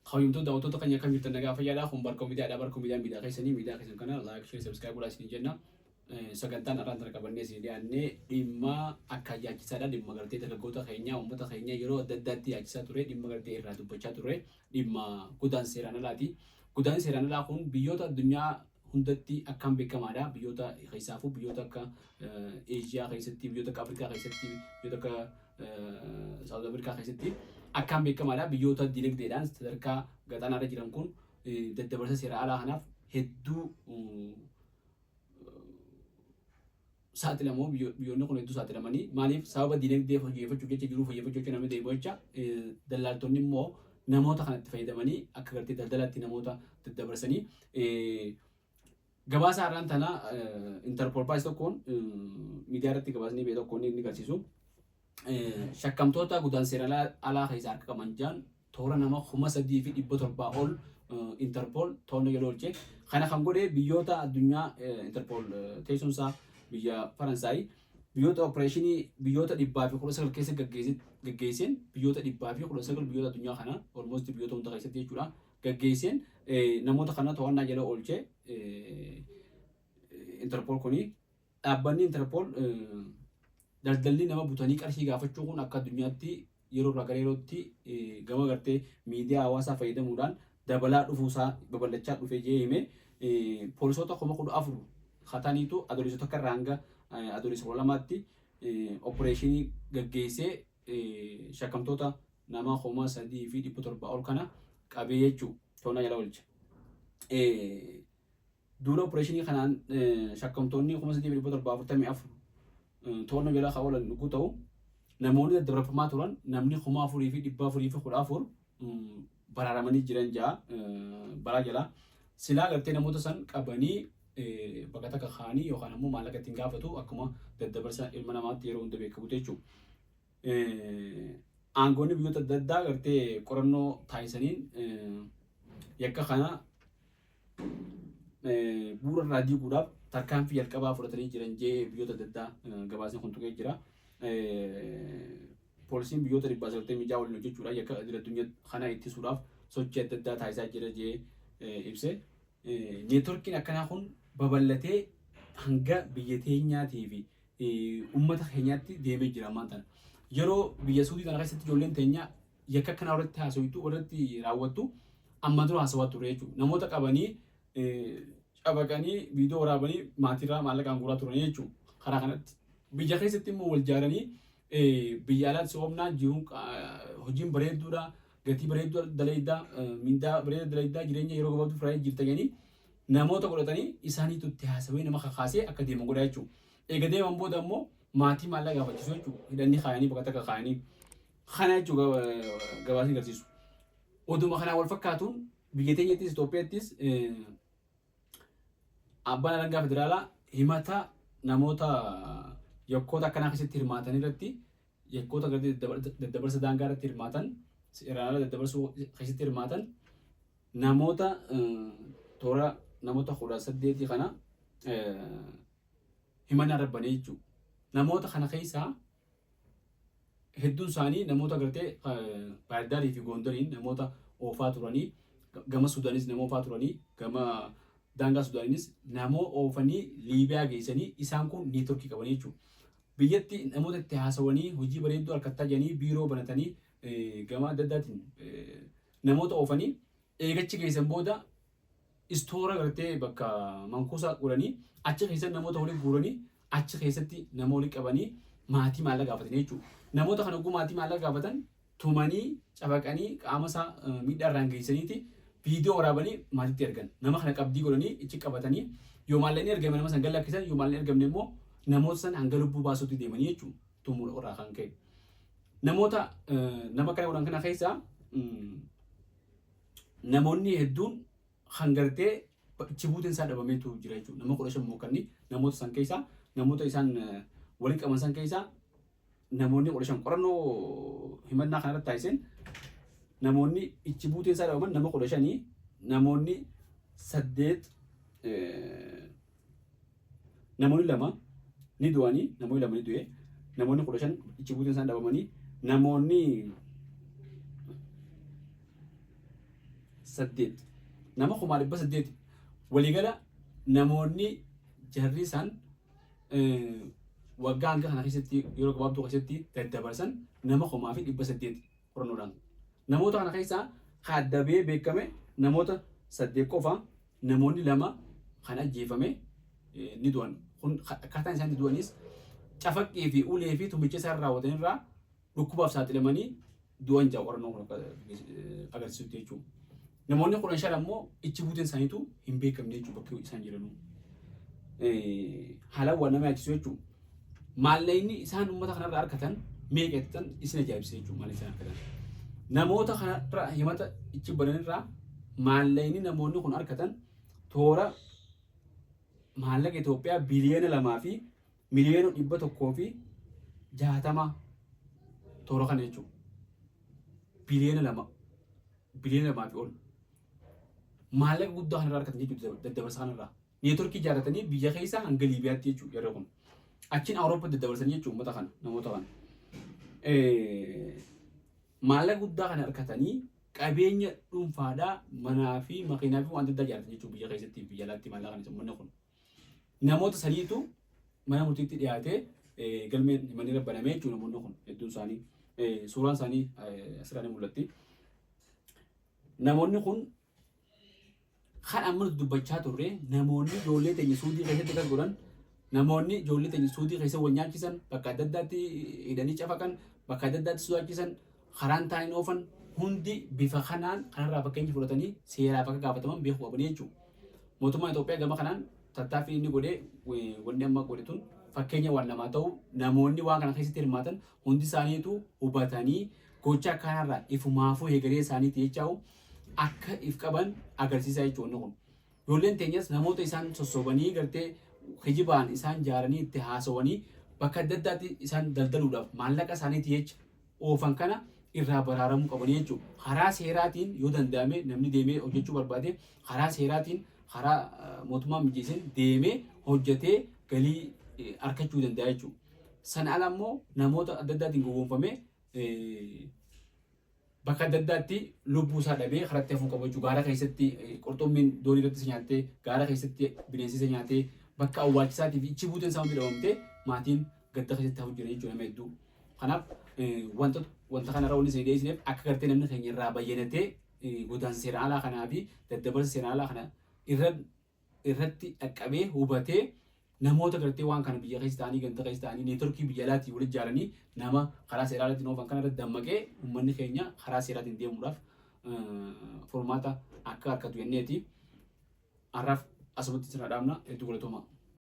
Kabajamtoota daawwattoota keenya akkam jirtan nagaa fayyaadha. Kun Barkoo Miidiyaadha. Barkoo Miidiyaan miidiyaa keessanii miidiyaa keessan kana like, share, subscribe godhaa isiniin jenna. Sagantaan har'aan tana qabannee isin dhiyaanne dhimma akka yaachisaadha. Dhimma gartee dargaggoota keenya uummata keenya yeroo adda addaatti yaachisaa ture dhimma gartee irraa dubbachaa turre dhimma godaansa seeraan alaati. Godaansi seeraan alaa kun biyyoota addunyaa hundatti akkaan beekamaadha. Biyyoota keessaafuu biyyoota akka Eeshiyaa keessatti, biyyoota akka Afrikaa keessatti, biyyoota akka Saawuz Afrikaa keessatti akkaan beekamaadha. Biyyoota dinagdeedhaan sadarkaa gadaanaarra jiran kun daddabarsa seera alaa kanaaf hedduu saaxilamoo biyyoonni kun hedduu saaxilamanii maaliif sababa dinagdee fooyyeffachuuf jecha jiruu fooyyeffachuuf jecha namni deemu jecha dallaaltonni immoo namoota kanatti fayyadamanii akka gartee daldalaatti namoota daddabarsanii gabaasa har'aan tana Interpol baase tokkoon miidiyaa irratti gabaasni ba'e tokkoon inni agarsiisu shakkamtoota godaansa seeraan alaa keessaa harka qaban jaan toora nama 3,700 ol Interpol to'annoo jala oolche. Kana kan godhe biyyoota addunyaa Interpol teessoon isaa biyya Faransaay biyyoota opereeshinii biyyoota 119 keessa gaggeesseen biyyoota 119 biyyoota addunyaa kana almost biyyoota hunda keessatti jechuudha gaggeesseen namoota kana to'annaa jala oolche Interpol kuni. Dhaabbanni Interpol daldalli nama butanii qarshii gaafachuu kun akka addunyaatti yeroo irraa gara yerootti gama gartee miidiyaa hawaasaa fayyadamuudhaan dabalaa dhufuusaa babal'achaa dhufe jee hime. Poolisoota 14,000 kataniitu Adoolessa 1 irraa hanga Adoolessa 12tti opereeshinii gaggeessee shakkamtoota nama 3,700 ol kana qabee jechuu to'annaa jala oolche. Duula opereeshinii kanaan shakkamtoonni 3,744 to'annoo jala kan oolan yogguu ta'u, namoonni daddabarfamaa turan namni 4,414 baraaramanii jiran ja'a balaa jalaa. Silaa gartee namoota san qabanii bakka takka kaa'anii yookaan ammoo maallaqa ittiin gaafatu akkuma daddabarsa ilma namaatti yeroo hunda beekamutti jechuudha. Aangoonni biyyoota adda addaa gartee qorannoo taasisaniin yakka kana bu'uura irraa diiguudhaaf tarkaanfii jalqabaa fudhatanii jiran jee biyyoota adda addaa gabaasni kun tuqee jira. Poolisiin biyyoota 196 waliin hojjechuudhaan yakka idil addunyaa kana ittisuudhaaf sochii adda addaa taasisaa jira jee ibse. Neetworkiin akkanaa kun babal'atee hanga biyya teenyaatii fi uummata keenyaatti deemee jira ammaan tana. Yeroo biyya Suudii kana keessatti ijoolleen teenya yakka akkanaa irratti haasoytu irratti raawwattu amma dura haasawaa turre jechuudha. Namoota qabanii cabaqanii viidiyoo waraabanii maatiirraa maallaqaan guuraa turanii jechuudha. Karaa kanatti biyya keessatti immoo wal jaaranii biyya alaatti soomnaa jiruun hojiin bareedduudha gatii bareedduu dalaydaa mindaa bareeda dalaydaa jireenya yeroo gabaabduu firaa jirta jedhanii namoota godhatanii isaaniitu itti haasawee nama kakaasee akka deeman godha jechuudha. Eega deeman booda immoo maatii maallaqa gaafachiisu jechuudha. Hidhanii kaayanii bakka takka kaayanii. Kana jechuudha gabaasni agarsiisu. Oduma kanaan wal fakkaatuun biyya teenyattis Itoophiyaattis abbaan alangaa federaalaa himata namoota yakkoota akkanaa keessatti hirmaatan irratti yakkoota gartee daddabarsa daangaa irratti hirmaatan seeraan ala daddabarsuu keessatti hirmaatan namoota toora namoota 18 kana himannaa irra banee jechuudha. Namoota kana keessaa hedduun isaanii namoota gartee Baahir fi Gondariin namoota oofaa turanii gama Sudaanis nama oofaa turanii gama daangaa Sudaaniinis nama oofanii Liibiyaa geessanii isaan kun neetworkii qabanii jechuudha. Biyyatti namoota itti haasawanii hojii bareedduu harkattaa jedhanii biiroo banatanii gama adda addaatiin namoota oofanii eegachi geessan booda istoora gartee bakka mankuusaa godhanii achi keessatti namoota walitti guuranii achi keessatti nama walitti qabanii maatii maallaqa gaafatanii jechuudha. Namoota kana oguu maatii maallaqa gaafatan tumanii cabaqanii qaama isaa miidhaa irraan geessaniiti viidiyoo waraabanii maatiitti ergan. Nama kana qabdii godhanii ichi qabatanii yoo maallaqni ergame nama san gad lakkisan yoo maallaqni ergamne immoo namoota san hanga lubbuu baasuutti deemanii jechuudha. Tumuu irraa kan ka'e. Namoota nama kana godhan kana keessaa namoonni hedduun kan gartee ichi buuteen isaa dhabameetu jira jechuudha. Nama 15 mookkanni namoota san keessaa namoota isaan walitti qaban san keessaa namoonni 15 qorannoo himannaa kanarratti taasiseen namoonni ichi buuteen isaa dhabaman nama 15 namoonni 8 namoonni 2 ni du'anii namoonni 2 ni du'e namoonni 15 ichi buuteen isaan dhabamanii namoonni 800, nama 1800. Waliigala namoonni jarri isaan waggaa hanga kana keessatti, yeroo gabaabduu keessatti daddabarsan nama 1800 qorannoodhaan. Namoota kana keessaa kan beekame namoota saddeet qofa. Namoonni lama kan ajjeefame ni du'an. Kun akkaataan isaan itti du'anis cafaqqii fi ulee fi tumicha isaan raawwatan irraa dhukkubaaf saaxilamanii du'an jaa qorannoon kun akka agarsiisutti jechuudha. Namoonni 15 ammoo ichi buuteen isaaniitu hin beekamne jechuudha bakki isaan jiranuu. Haalaan waan nama yaachisu jechuudha. Maallaqni isaan uummata kanarraa argatan meeqa jettan isin ajaa'ibsa jechuudha maal isaan argatan. Namoota kanarraa himata ichi bananirraa maallaqni namoonni kun argatan toora maallaqa Itoophiyaa 2,160,000,000 toora kana jechuudha. Biliyoona 2, biliyoona 2 fi ol. Maallaqa guddaa kanarraa argatan jechuudha daddabarsa kanarraa. Neetworkii ijaarratanii biyya keessa hanga Liibiyaatti jechuudha jarri kun. Achiin Awurooppaa daddabarsanii jechuudha uummata kana, namoota kana. Maallaqa guddaa kana argatanii qabeenya dhuunfaadhaa, manaa fi makiinaa fi waan adda addaa ijaarratan jechuudha biyya keessatti biyya alaatti maallaqa kana uummanni kun. Namoota saniitu mana murtiitti dhiyaatee galmeen himanni banamee jechuudha. Namoonni kun hedduun isaanii suuraan isaanii asirraa ni mul'atti. Namoonni kun kan amma nuti dubbachaa turre, namoonni ijoollee teenya Suudii keessatti akkas godhan, namoonni ijoollee teenya Suudii keessa wal nyaachisan, bakka adda addaatti hidhanii cafaqan, bakka adda addaatti sodaachisan, karaan taa'in oofan hundi bifa kanaan kanarraa fakkeenya fudhatanii seeraaf akka gaafataman beekuu qabanii jechuudha. Mootummaan Itoophiyaa gama kanaan tattaaffii inni godhee, wanni amma godhe tun fakkeenya waan namaa ta'u, namoonni waan kana keessatti hirmaatan hundi isaaniitu hubatanii gocha akkanarraa ifumaafuu hegeree isaaniiti jechaa'u akka if qaban agarsiisaa jechuudha wanni kun. Ijoolleen teenyas namoota isaan sossobanii gartee kijibaan isaan jaaranii itti haasawanii bakka adda addaatti isaan daldaluudhaaf maallaqa isaaniiti jecha oofan kana irraa baraaramuu qabanii jechuudha. Karaa seeraatiin yoo danda'ame, namni deemee hojjechuu barbaade karaa seeraatiin, karaa mootummaan mijeesseen deemee hojjetee galii argachuu danda'a jechuudha. Sana ala immoo namoota adda addaatiin gowwoomfamee bakka adda addaatti lubbuu isaa dhabee karatti hafuu qabu jechuudha. Gaara keessatti qurxummiin doonii irratti isa nyaattee, gaara keessatti bineensi isa nyaatee, bakka awwaalchisaatiif ichi buuteen isaa hundi dhabamtee maatiin gadda keessatti hafuu jira jechuudha nama hedduu. Kanaaf wanta kanarra wanni isin dhiyeessineef akka gartee namni keenya irraa bayyanatee godaansa seeraan alaa kanaa fi daddabarsa seeraan alaa kana irratti dhaqqabee hubatee, namoota gartee waan kana biyya keessa ta'anii, ganda keessa ta'anii, neetworkii biyya alaatiin walitti ijaaranii nama karaa seeraa alaatiin oofan kana irratti dammaqee uummanni keenya karaa seeraatiin deemuudhaaf furmaata akka argatu jenneeti. Har'aaf asumatti sirna dhaabna. Hedduu galatoomaa.